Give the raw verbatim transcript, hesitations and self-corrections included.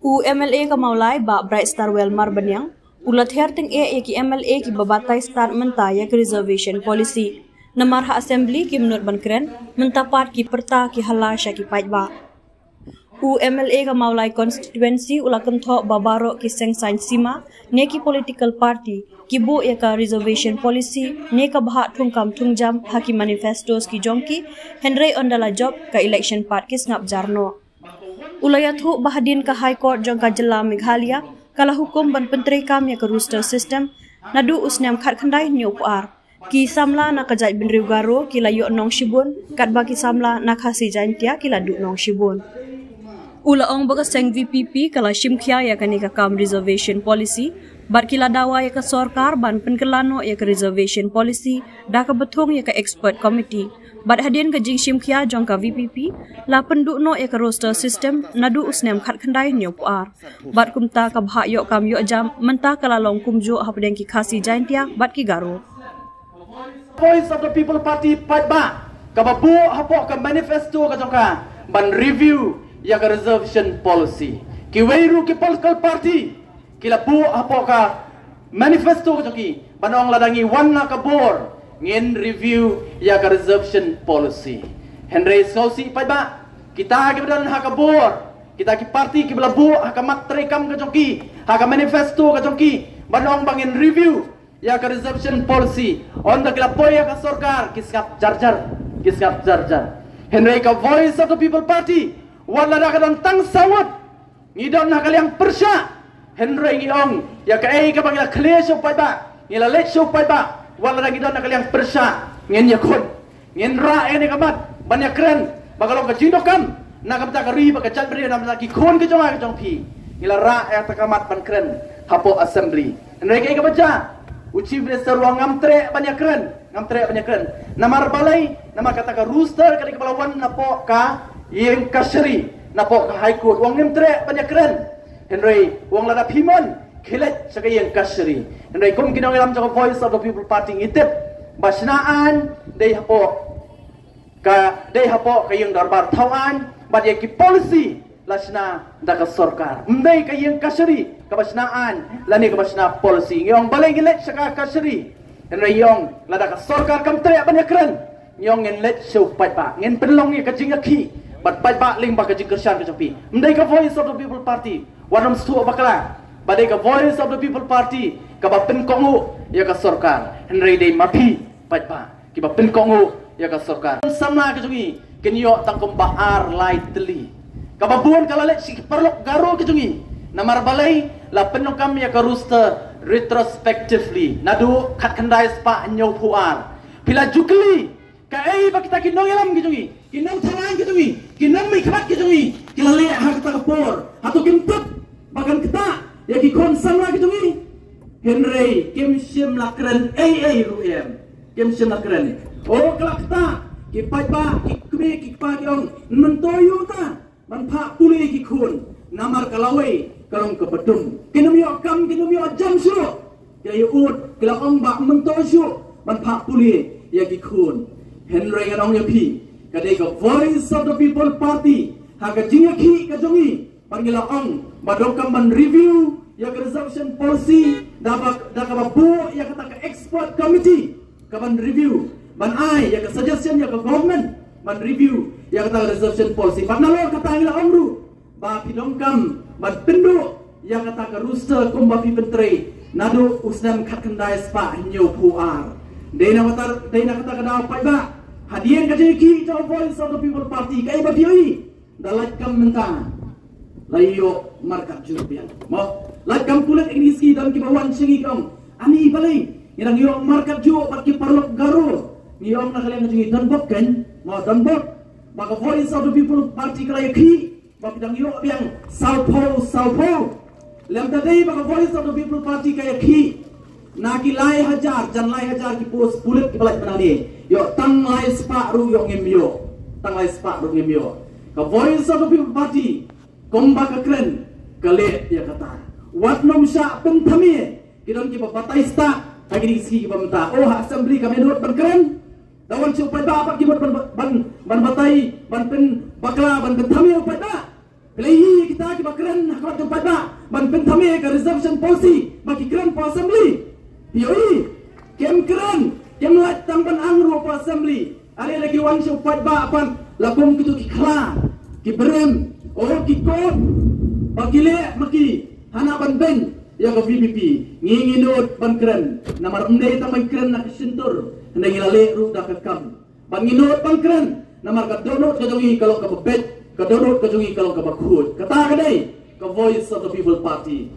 U M L A ka Mawlai, Bah Brightstarwell Marbaniang, u la ther tyngeh ïa ki M L A kiba batai stad mynta ïa ka reservation policy. Namar ha Assembly kim nud ban kren, mynta pat ki pyrta ki hala sha ki paidbah. U M L A ka Mawlai constituency u la kynthoh ba baroh ki seng saiñ sima ne ki political party ki buh ïa ka reservation policy ne ka bhah thungkam thungjam ha ki manifestos ki jong ki, hynrei ynda la jop ka election pat ki sngap jar noh. U la ïathuh ba hadien ka High Court jong ka jylla Meghalaya ka la hukum ban pyntreikam ïa ka roster system naduh u snem khatkhyndai hynñiewphew ar, ki samla na ka jaitbynriew Garo ki la ïoh nong shibun, katba ki samla na Khasi Jaintia ki la duh nong shibun. U la ong ba ka seng V P P ka la shim khia ïa kane ka kam reservation policy, bad ki la dawa ïa ka sorkar ban pynkylla noh ïa ka reservation policy da kaba thung ïa ka expert committee. Bad hadien ka jingshim khia jong ka V P P, la pynduh noh ïa ka roster system naduh u snem khatkhyndai hynñiewphew ar. Bad kumta ka bhah ïoh kam ïoh jam mynta ka la long kumjuh hapdeng ki Khasi Jaintia bad ki Garo. Voice of the People Party paidbah kaba buh hapoh ka manifesto ka jong ka ban review ïa ka reservation policy. Kiwei ruh ki political party ki la buh hapoh ka manifesto ka jong ki ban ong lada ngi wan ha ka bor ngin review ïa ka reservation policy. Hynrei sngewsih paidbah, kita kiba don ha ka bor, kita ki party kiba la buh ha ka mat treikam ka jong ki, ha ka manifesto ka jong ki ban ong ba ngin review ïa ka reservation policy, ynda ki la poi ïa ka sorkar ki sngap jar jar, ki sngap jar jar. Hynrei ka Voice of the People Party, wat lada ka don tang saw ngut ngi don ha ka liang pyrshah, hynrei ngi ong ïa kaei kaba ngi la khlieh sha u paidbah, ngi la leit sha u paidbah, wat lada ngi don ha ka liang pyrshah ngin ïakhun. Ngin rah ïa kane ka mat ban ïakren ba ka long ka jingdonkam na ka bynta ka ri bad ka jaitbynriew, na ka bynta ki khun ka jong nga ka jong phi. Ngi la rah ïa kata ka mat ban kren hapoh Assembly. Hynrei kaei kaba jia, u Chief Minister u ong ngam treh ban ïakren, ngam treh ban ïakren. Namar balei? Namar kata ka roster ka dei kaba la wan napoh ka ïing kashari, napoh ka High Court. U ong ngim treh ban ïakren. Hynrei u ong lada phi mon, khie leit sha ka ïing kashari. Hynrei kum ki nongïalam jong ka Voice of the People Party ngi tip ba shna aiñ dei hapoh ka, dei hapoh ka ïing dorbar thaw aiñ, bad ïa ki policy la shna da ka sorkar. Ym dei ka ïing kashari kaba shna aiñ lane kaba shna policy. Ngi ong balei ngin leit sha ka kashari. Hynrei ngi ong lada ka sorkar kam treh ban ïakren, ngi ong ngin leit sha u paidbah, ngin pynlong ïa ka jingïakhih bad paidbah lyngba ka jingkyrshan ka jong phi. Ym dei ka Voice of the People Party, wat nym sngewthuh bakla, ba dei ka Voice of the People Party kaba pynkohnguh ïa ka sorkar. Hynrei dei ma phi paidbah kiba pynkohnguh ïa ka sorkar. Samla ka jong ngi kin ïoh tang kumba ar lai tylli. Kaba bun ka la leit sha ki paralok Garo ka jong ngi. Namar balei? La pyndonkam ïa ka roster retrospectively naduh khatkhyndai spah hynñiewphew ar. Phi la ju kylli kaei ba kita ki nongïalam ki jong ngi, ki nongtharai ki jong ngi, ki nongmihkhmat ki jong ngi ki la leh ha kata ka por? Hato kim tip ba kan ktah ïa ki khun samla ki jong ngi? Hynrei kim shym la kren ei ei ruh em. Kim shym la kren. O, ka la ktah. Ki paidbah, ki kmie ki kpa ki ong, mynta ïoh ta ban phah pule ki khun. Namar ka lawei ka long kaba dum. Kin ym ïoh kam, kin ym ïoh jam shuh. Ki la ïa ud, ki la ong ba mynta shuh ban phah pule ïa ki khun. Hynrei ngan ong ïa phi, ka dei ka Voice of the People Party ha ka jingïakhih ka jong ngi ba ngi la ong ba donkam ban review ïa ka reservation policy da ba, da kaba buh ïa kata ka expert committee kaban review, ban ai ïa ka suggestion ïa ka government ban review ïa kata ka reservation policy. Bad nalor kata ngi la ong ruh ba phi donkam ban pynduh ïa kata ka roster kumba phi pyntrei naduh u snem khatkhyndai spah hynñiewphew ar. Dei na kata, dei na kata ka daw paidbah, hadien ka jingïakhih jong ka Voice of the People Party, kaei ba phi ïohi? Da lait kam mynta la ïoh markat jur biang. Mo, lait kam pulit ïa kine ki sngi, don kiba wan sha ngi ki ong, ani balei ngi dang ïoh markat jur bad ki paralok Garo? Ngi ong na ka liang jong ngi, don bok kan? Mo, don bok ba ka Voice of the People Party ka la ïakhih ba phi dang ïoh biang sawphew sawphew. Lem ta dei ba ka Voice of the People Party ka ïakhih na ki lai hajar, jan lai hajar ki post pulit kiba lait mynta ne, ïoh tang lai spah ruh ïoh ngim ïoh. Tang lai spah ruh ngim ïoh. Ka Voice of the People Party kumba ka kren ka leh ïa kata. Wat nym shah pynthame. Ki don kiba batai stad ha kine ki sngi kiba mynta. O, ha Assembly kam ïa dud ban kren. Da wan sha u paidbah pat ki mut ban, ban, ban batai, ban pynbakla, ban pynthame u paidbah. Lei kita kiba kren ha khmat jong paidbah ban pynthame ka reservation policy ba ki kren pa assembly. Phi ïohi, kim kren, kim lait tang ban ang ruh pa assembly. Are da ki wan sha u paidbah pat la kum kitu ki khla, ki brem, o ki kot ba ki leh ma ki hana ban beiñ ïa ka V P P. Ngi ngi nud ban kren namar ym dei tang ban kren na ka shyntur, hynrei ngi la leh ruh da ka kam. Ban ngi nud ban kren namar ka dohnud ka jong ngi ka long kaba beit, ka dohnud ka jong ngi ka long kaba khuid. Kata ka dei ka Voice of the People Party.